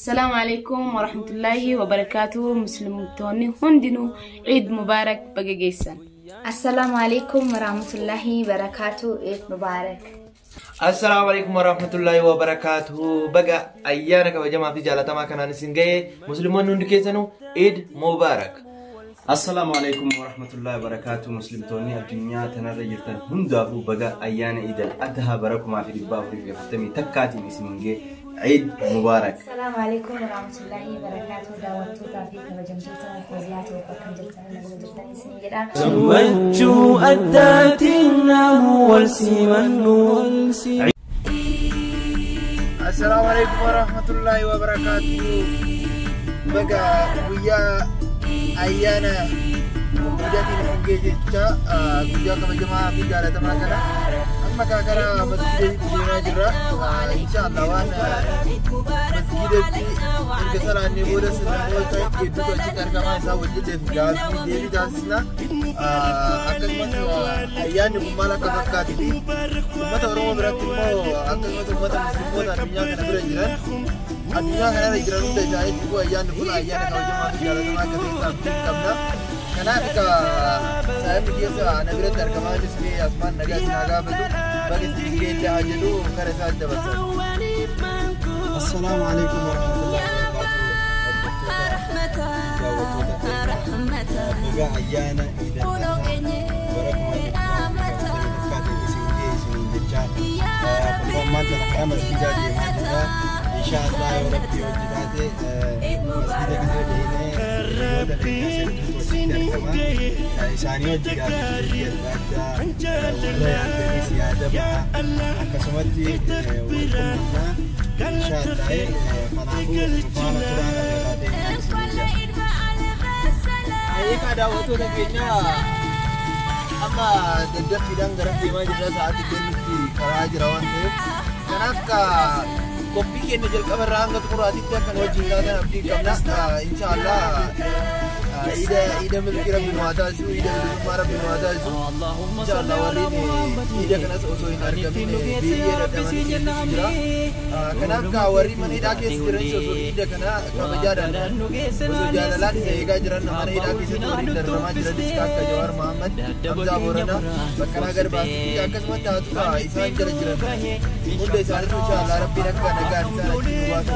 Assalaamu alaikum warahmatullaahi wabarakaatuh. Muslimtoonni hundinuu Eid Mubaarak, baga geessan. Assalaamu alaikum warahmatullahi wabarakatuh. Eid Mubarak. Assalaamu alaikum warahmatullahi wabarakatuh. Baga ayyaana kabajamaa fi jaalatamaa kanaan isin ga'e, musliimoonni hundi keessanuu Eid Mubarak. Assalaamu alaikum warahmatullahi wabarakatuh. Muslimtoonni addunyaa tanarra jirtan hundaafuu baga ayyaana Iid al-Adhaa bara 1441tiin isin ga'e. Eid Mubarak. Assalaamu alaikum warahmatullahi wabarakatuh. Daawwattootaa fi kabajamtoota Fooziyaa ta'uu, akkam jirtan? Naguma jirtan isin jedha. Gammachuu addaatiin naamu wal simannu. Assalaamu alaikum warahmatullahi wabarakatuh. Baga guyyaa ayyaana Iidaatiin isin ga'e jecha, guyyaa kabajamaa fi jaalatamaa kana amma gara masgiidatti deemaa jirra. Insha Allah waan masgiidatti erga salaannee booda namoota hedduutu achitti argamaa, isaa wajjin gaaffii deebii taasisna. Akkasumas ayyaanni kun maal akka fakkaatuu fi uummata Oromoo biratti immoo, akkasumas uummata musliimoota addunyaa kana bira jiran, addunyaa kanarra jiran hunda isaaniitti ayyaanni kun ayyaana kabajamaa fi jaalatamaa akka ta'e abdii qabna. Kanaaf egaa saayibni keessa ana biratti argamaa jirus asumaan nagaa isin haa gaafatu, baga isin geesse haa jedhu, kara isaa dabarsan. Assalaamu alaikum warahmatullahi wabarakatuh. Hordoftoota, daawwattoota keenya, baga ayyaana Iid al-Adhaa bara 1441tiin isin ga'e isiniin jechaa, kun ammaan tana karaa masgiidaa deemaa jirra. Insha Allah yoo Rabbi hojii taate masgiida kana deemee hiriyoota keenya hedduutu achitti argama. Isaanii hojii gaaffii adda addaa, warra yaadanis yaada ba'a, akkasumatti wal qunnamnaa. Insha Allah kanaafuu nu faana turaan agarraa ta'e isin jedha. Egaa daawwattoota keenya, amma daddaffiidhaan gara deemaa jirra, sa'aatii kennutti karaa jira waan ta'eef. Kanaaf ka qophii keenya jalqaba irraa hanga xumuraatitti akka nu wajjin taatan abdii qabna. Insha Allah iida iida milkii Rabbi nu haa taasisu, iida bilisummaa Rabbi nu haa taasisu. Insha Allah warreen iida kanas osoo hin argamin biyyee dadhabanii hedduutu jira. Kanaaf ka warri mana hidhaa keessa jiranis osoo iida kana kabajaadhaan, osoo jaalalaan isa eegaa jiran, mana hidhaa keessatti warri darbamaa jiranis akka Jawaar Mohammad, Hamzaa Booranaa, Baqqalaa Garbaa fi akkasumatti haatota isaan jala jiran hunda isaaniitu insha Allah Rabbiin akka nagaan isaan achi nu baasu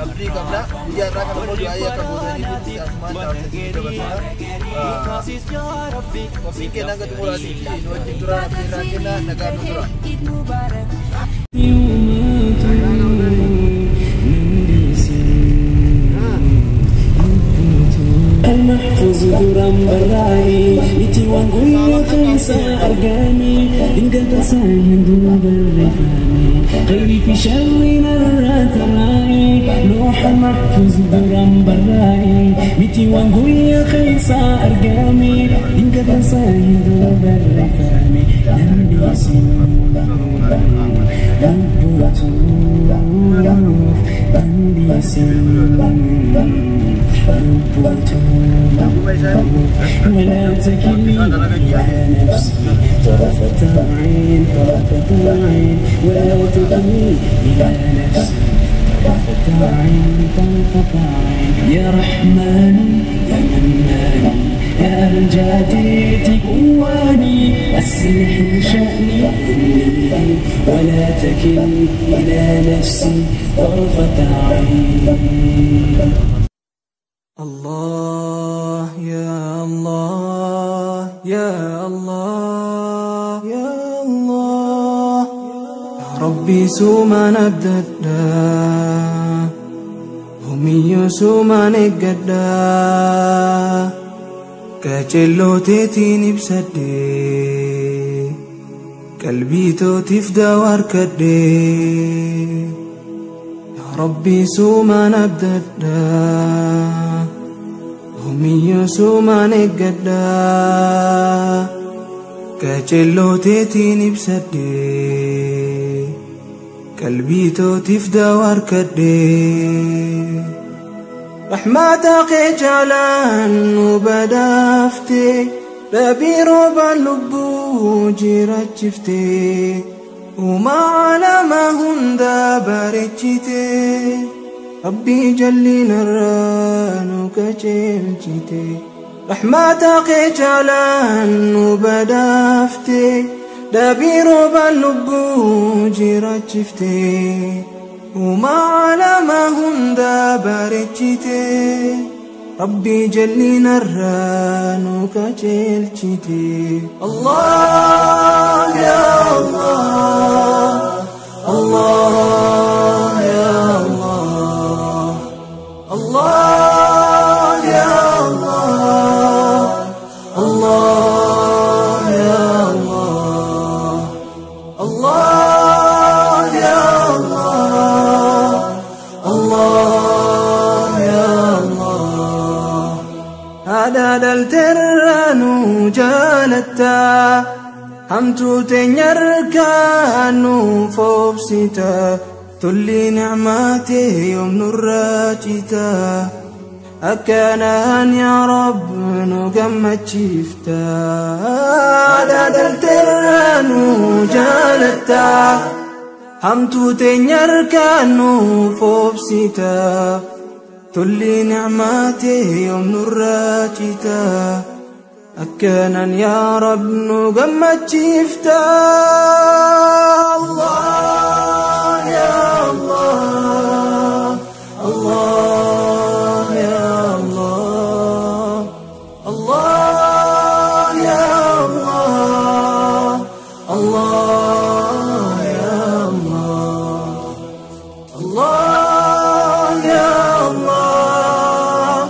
abdii qabna. Guyyaa irraa kana immoo du'aayii akka gootaniif asumaan dhaamsa dabarsina. Qophiin keenya hanga xumuraatitti nu wajjin tura, abdii irraa kenna, nagaan nu tura. المحفوظ duraan barraa'e miti waan guyyaa keessa argame, dingata isaa hunduu barreeffame, khayrii fi sharri narraa tarraa'e. Looxa mahfuuz duraan barraa'e miti waan guyyaa keessa argame, dingata isaa hunduu barreeffame, namni isin lubbuutuuf, namni isin lubbuutuuf. ولا تكلني إلى نفسي طرفة عين، طرفة عين. ولا تكلني إلى نفسي طرفة عين، طرفة عين. يا رحمن يا منان يا أرجادي قواني، أصلح شأني كله ولا تكلني إلى نفسي طرفة عين. الله يا الله يا الله يا الله يا ربي سوما نبدأ هم سوما نقدا كجلو تيتي نبسدي قلبي توتي في دوار كدي يا ربي سوما نبدأ هم سوما نقدا كجلو تيتي نبسدي قلبي توتي في دوار كدي رحمتك جلان وبدافتي ربي ربا لبو جرجفتي وما على ما هندا برجتي. Rabbii jallinarraa nu qajeelchite. Rahmata kee caalaan nu badhaafte. Dabii roobaan lubbuu jiraachifte. Uumaa alamaa hundaa bareechite. Rabbii jallinarraa nu qajeelchite. Allah ya Allah, Allah ya Allah, Allah ya Allah, Allah ya Allah, Allah ya Allah, Allah ya Allah. Haadha nu jaalatta, hamtuu teenya harkaa nu foobsita. Tolli nicmaatee yoom nurraa cita. Akkanaan yaa Rabb nu gammachiifta. Haadha nu jaalatta, hamtuu teenya harkaa nu foobsita. Tolli nicmaatee yoom nurraa cita. Akkanaan yaa Rabb nu gammachiifta. Allah ya Allah, Allah ya Allah, Allah ya Allah, Allah ya Allah, Allah ya Allah,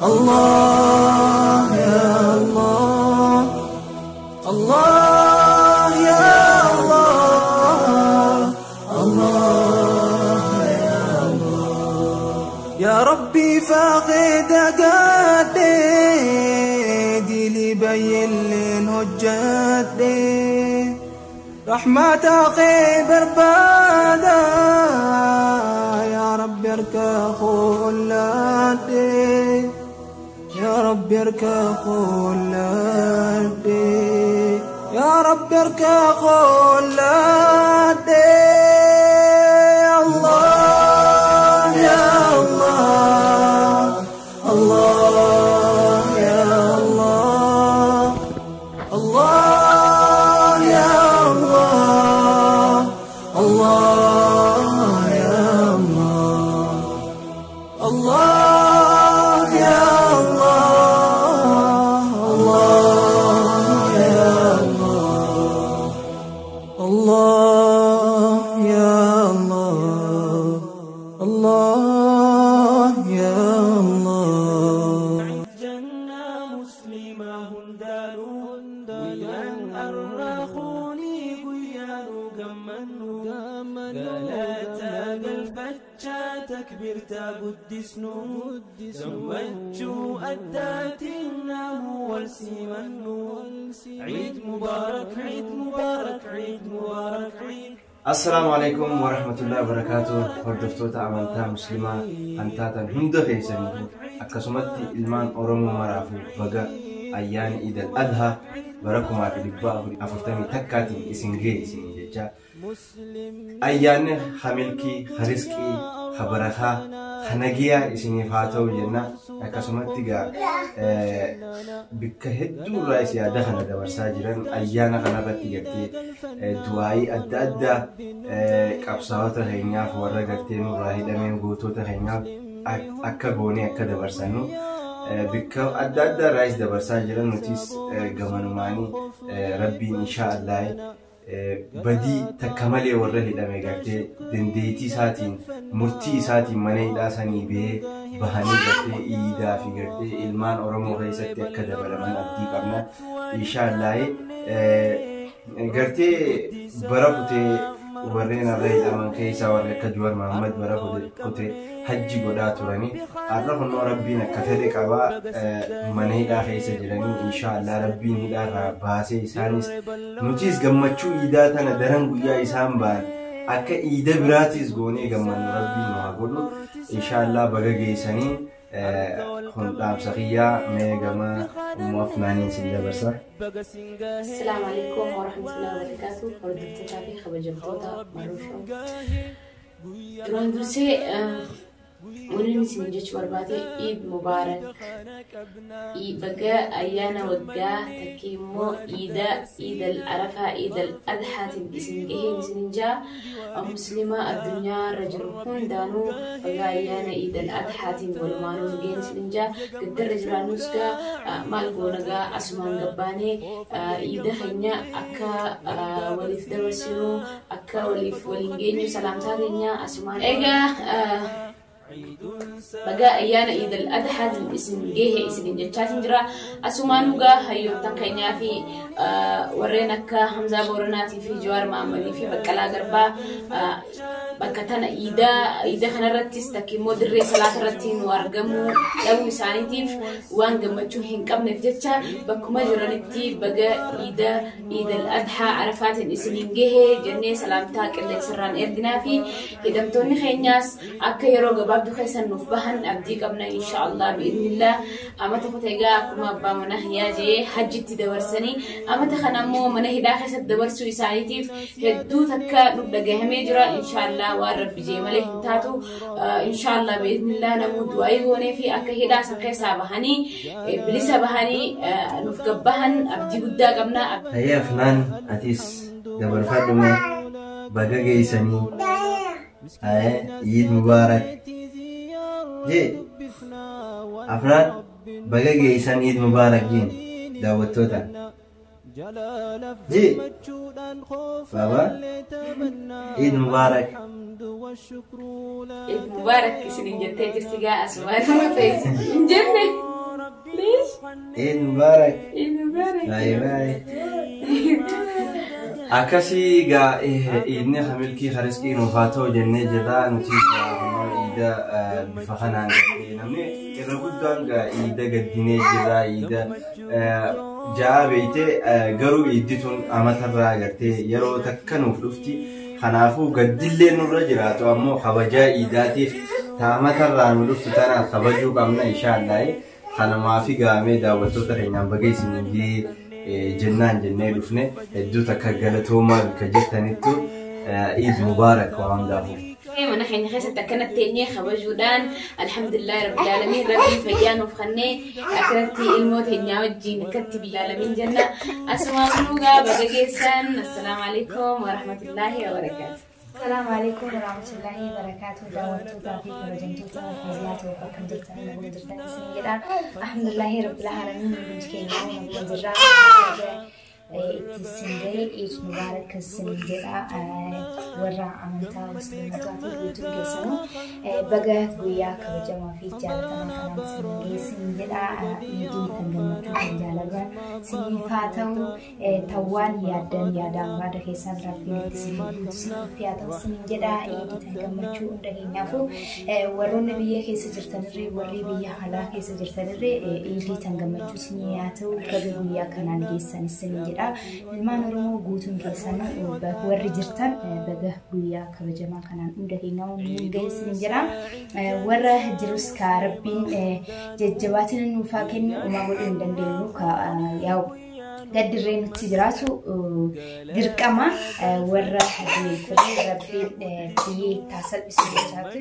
Allah ya Allah, Allah ya Allah, Allah ya Allah. Ya Rabbi faaqee dagaadhe, dilii bayyilleen hojjadhe. Rahmata kee barbaada, ya Rabbi harka qolladhe. Ya Rabbi harka qolladhe. Ya Rabbi harka qolladhe. Allah ya Allah, Allah ya Allah, Allah ya Allah, Allah ya Allah, Allah ya Allah, Allah ya Allah, Allah ya Allah, Allah ya Allah. جنة مسلمة هندالو ويان الرخوني قيانو قمنو قالتا قلفتشا تكبيرتا قدسنو زمجو أداتنا والسيمنو عيد مبارك عيد مبارك عيد مبارك عيد. Assalaamu alaikum warahmatullahi wabarakatuh. Hordoftoota amantaa muslimaa kan taatan hunda keessaniif akkasumatti ilmaan Oromoo maraafuu baga ayyaana Iid al-Adha bara 1441 isin ga'e isin jecha. Ayyaanni ha milkii, ha rizqii, ha barakaa, ha nagiyaa isiniif haa ta'u jenna. Akkasumatti gaa bikka hedduu irraa is yaada kana dabarsaa jiran ayyaana kanarratti gartee du'aayii adda addaa qabsaa'ota keenyaaf warra gartee nurraa hidhameen gootota keenyaaf akka goonee akka dabarsannu bikka adda addaa irraas dabarsaa jiran. Nutis gamanumaanii rabbiin insha Allah badii takka malee warra hidhame gartee dandeettii isaatiin murtii isaatiin mana hidhaa sanii bahee bahanii gartee iidaa fi gartee ilmaan Oromoo keessatti akka dabalaman abdii qabna. Insha Allah gartee bara kutee warreen irra hidhaman keessaa warri akka Jawaar Mohammad bara kutee hajji godhaa turanii har'a kunnoo rabbiin akka fedhe qabaa mana hidhaa keessa jiranii. Insha Allah rabbiin hidhaa irraa baasee isaanis nutis gammachuu iidaa tana daran guyyaa isaan ba'an akka iida biraatis goonee gammannu rabbiin nu haa godhu. Insha Allah baga geessanii. Kun dhaamsa kiyyaa mee gama ummu afnaaniin sin dabarsa. Assalaamu alaikum warahmatullahi wabarakatuh. Hordoftootaa fi kabajamtoota Marruu Show. Duraan dursee Wanni isin jechuu barbaade, Iid Mubaarak. Baga ayyaana waggaa takkii immoo iida Iidal Arafaa, Iidal Adhaatiin isin gaheen isin jaa. Muslima addunyaa irra jiru hundaanuu baga ayyaana Iidal Adhaatiin walumaanuu nu gaheen isin jaa. Gaddarra jiraannus gaa maal goona, gaa asumaan gabbaanee iida keenya akka waliif dabarsinu, akka waliif waliin geenyu salaamtaa keenya asumaan. Egaa baga ayyaana Iidal Adhaatiin isin gahe isin jechaatiin jira. Asumaan dhugaa hayyoottan keenyaa fi warreen akka Hamzaa Booranaatii fi Jawaar Mahammadii fi Baqqalaa Garbaa bakka tana iida kanarrattis takka immoo dirree salaata irratti nu argamuu dhabuu isaaniitiif waan gammachuu hin qabneef jecha, bakkuma jiranitti baga iida Iidal Adhaa Arafaatiin isiniin gahe jennee salaamtaa qilleensarraan erginaa fi hidhamtoonni keenyaas akka yeroo gabaabduu keessan nuuf bahan abdii qabna, insha Allah bi'idnillah. Amata kuta egaa akkuma abbaa mana hiyyaa jee hajjitti dabarsanii, amata kana immoo mana hidhaa keessatti dabarsuu isaaniitiif hedduu takka nu dhagahamee jira. Insha Allah waan Rabbi jee malee hin taatu. Insha Allah bi'idnillah namuu du'aa goonee fi akka hidhaa san keessaa bahanii, bilisa bahanii nuuf gabbahan abdii guddaa qabna. Hayyee Afnaan, atis dabarfadhu mee, baga geessanii. Hayyee, Iid Mubaarak. Jee Afnaan, baga geessan, Iid Mubaarak jeen daawwattoota. Jee Baaba, Iid Mubaarak. Iid Mubaarak isiniin jettee jirti gaa asumaan nama ta'e hin jenne. Please. Iid Mubaarak. Iid Mubaarak. Bye bye. Akkasii gaa, iidni kamilkii kariskii nuuf haa ta'u jennee jirra. Nuti gaa iida bifa kanaan gartee namni irra guddaan gaa iida gaddinee jirra, iida ja'a beeyte. Garuu iiddi tun amatarraa gartee yeroo takka nuuf dhufti. Kanaafuu gaddillee nurra jiraatu ammoo kabajaa iidaatiif taamatarraa nu dhuftu tana kabajuu qabna, inshaallah. Kanumaafi gaamee daawwattoota keenyaan baga isiniin gahee jennaan jennee dhufne. Hedduu takka galatoomaa bakka jirtanittu. Iid Mubaarak waa hundaafuu. Mana keenya keessatti akkanatti teenyee kabajuudhaan, alhamdulillahi rabbil aalamiin, Rabbii fayyaa nuuf kennee akkanatti ilmoo teenyaa wajjin akkatti biyya aalamiin jenna. Asumaan nuugaa baga geessan. Assalaamu alaikum warahmatullaahi wabarakaatu. Salaamu alaikum warahmatullahi wabarakatuh. Daawwattootaa fi kabajamtoota Fooziyaa ta'uu, akkam jirtan? Naguma jirtan isin jedha. Alhamdulillahi rabbil aalamiin, hundi keenya naguma jirra. Itti isin gahe, Iid Mubaarak isin jedha. Warra amantaa musliimotaa fi guutuun keessanuu baga guyyaa kabajamaa fi jaalatamaa kanaan isin gahe isin jedha. Iidii kan gammachuu, kan jaalalaa isiniif haa ta'u. Tawwaan yaaddan yaadaan muraada keessan Rabbiin itti isin guutu isiniif haa ta'u isin jedha. Iidii tan gammachuu hunda keenyaafuu, warroonni biyya keessa jirtanirree, warri biyya alaa keessa jirtanirree, iidii tan gammachuu isinii haa ta'u. Baga guyyaa kanaan geessan isin jedha. Ilmaan Oromoo guutuun keessan warri jirtan baga guyyaa kabajamaa kanaan hunda keenyaa nuun gahe isin jedha. Warra jirus ka Rabbiin jajjabaatina nuuf haa kennu. Uumaa godhuu hin dandeenyu, ka yaa'u gaddirree nutti jiraatu dirqama. Warra du'eefirree Rabbiin biyyee itti salphisu jechaatu,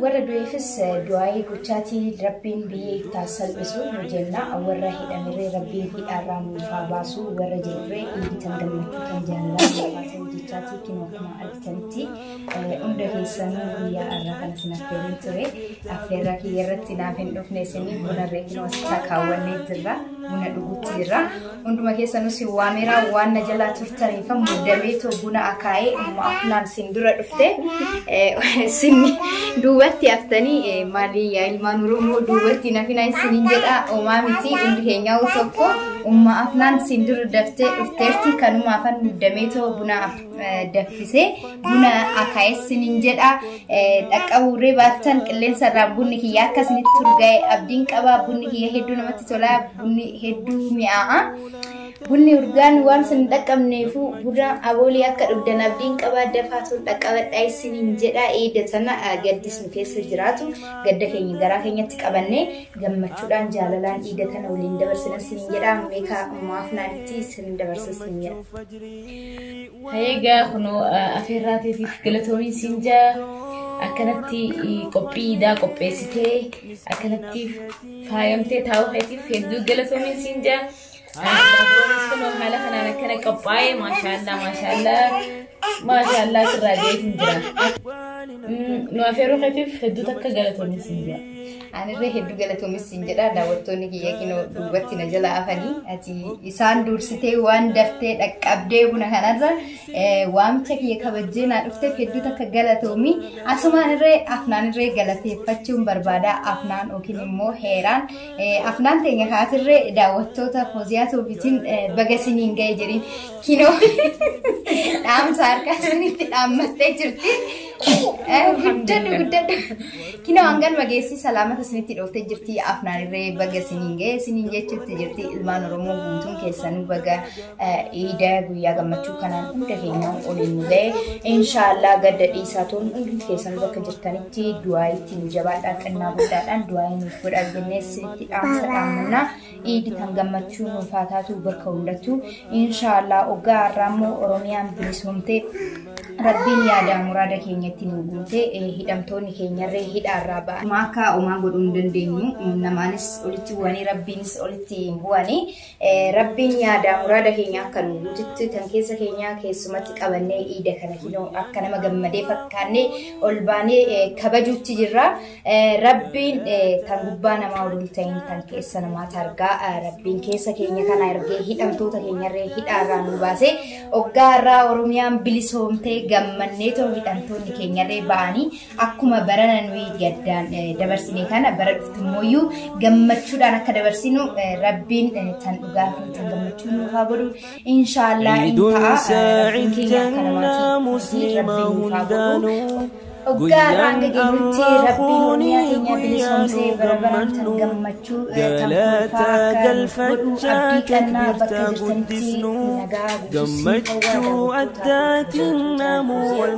warra du'eefis du'aayii gochaatii Rabbiin biyyee itti salphisu jenna. Warra hidhamirree Rabbiin hidhaarraa nuuf haa baasu. Warra jirurree iidii tan gammachuu, tan jaalalaa nuuf haa ta'u jechaatii, kinoo akkuma argitanitti hunda keessanuu guyyaa har'aa kana sin affeereen ture. Affeerraa kiyya irratti naaf hin dhufne. Isinii bunarree kinoo asitti kaawwannee jirra, buna dhuguutti jirra. Hunduma keessanuu sin waameera, waan na jalaa turtaniif muddameetoo buna akaa'ee umma Afnaan sin dura dhufte, sin duubatti haftanii. Maali yaa ilmaan Oromoo, duubatti nafina isiniin jedha. Omaa miti, hundi keenyaa tokko. Umma Afnaan sin dura daftee dhufteerti, kanumaafan muddameetoo buna danfisee buna akaa'ee isiniin jedha. Dhaqqabuurree baattan qilleensa irraa bunni kiyya akka isinitti urgaa'e abdiin qaba. Bunni kiyya hedduu namatti tola, bunni hedduu mi'aa'a. Bunni urgaan waan isin dhaqqabneefu buna aboolii akka dhugdan abdiin qaba. Dafaa tun dhaqqabadhaa isiniin jedha. Eeda sana gaddis nu keessa jiraatu gadda keenya garaa keenyatti qabannee gammachuudhaan jaalalaan iida tana waliin dabarsina isiniin jedha. Meekaa umma Afnaanitti isin dabarsa isiniin jedha. Egaa kunoo afeerraatiif galatoomiin siin jaa. Akkanatti qophii iidaa qopheessitee akkanatti faayamtee taa'uu keetiif hedduu galatoomiin siin jaa. Daaboonis kunoo haala kanaan akkana qophaa'ee maashaallaa maashaallaa maashaallaa sirraa jeetiin jira. Nu afeeruu keetiif hedduu takka galatoomiin siin jira. Anirree hedduu galatoomis siin jedha. Daawwattoonni kiyya kinoo duubatti na jala hafanii, ati isaan dursitee waan daftee dhaqqabdee buna kanarra waamicha kiyya kabajjee naa dhufteef hedduu takka galatoomi. Asumaan irree Afnaan irree galateeffachuun barbaada. Afnaan yookiin immoo Heeraan Afnaan teenya kaatirree daawwattoota Fooziyaa Toobitiin baga siniin ga'e jedhiin. Kinoo dhaamsa harkaa isinitti dhaammattee jirti. Guddadhu guddadhu. Kinoo hangan mageessi salaamata isinitti dhooftee jirti. Afnaan irree baga isiniin ga'e isiniin jechuutti jirti. Ilmaan Oromoo guutuun keessanuu baga iida guyyaa gammachuu kanaan hunda keenya oliin nu ga'e. Inshaallah gadda dhiisaa tuun hundi keessanuu bakka jirtanitti du'aa itti nu jabaadhaa, xinnaa guddaadhaan du'aa nuuf godhaa jennee isinitti dhaamsa dhaammannaa. Iidi kan gammachuu nuuf haa taatu bakka hundattuu. Inshaallah oggaa har'aa immoo Oromiyaan bilisoomtee, Rabbiin yaada muraada keenyatti nu guute, hidhamtoonni keenyarree hidhaarraa ba'an. Akka homaa godhuu hin dandeenyu, namaanis olitti bu'anii Rabbiinis olitti hin bu'anii, Rabbiin yaada muraada keenya akka nu guututti tan keessa keenya keessumatti qabannee iida kana kinoo akka nama gammadee fakkaannee ol baanee kabajuutti jirra. Rabbiin kan gubbaa namaa oduu hin ta'in kan keessa namaa targaa. Rabbiin keessa keenya kana ergee hidhamtoota keenyarree hidhaarraa nu baasee, oggaa irraa Oromiyaan bilisoomtee gammannee too hidhamtoonni keenyarree ba'anii, akkuma barana nuyi gaddaan dabarsine kana bara dhuftummoyyuu gammachuudhaan akka dabarsinu Rabbiin tan dhugaa fi tan gammachuu nuuf haa godhu. Inshaallah in ta'a. Rabbiin keenya akka namaati, Rabbiin nuuf haa godhu. Oggaa irraa hanga geenyutti Rabbiin Oromiyaa keenya bilisoomsee bara baraan tan gammachuu tan kolfaa akka nuuf godhu abdii qannaa. Bakka jirtanitti nagaa guutuu. Gammachuu addaatiin namuu wal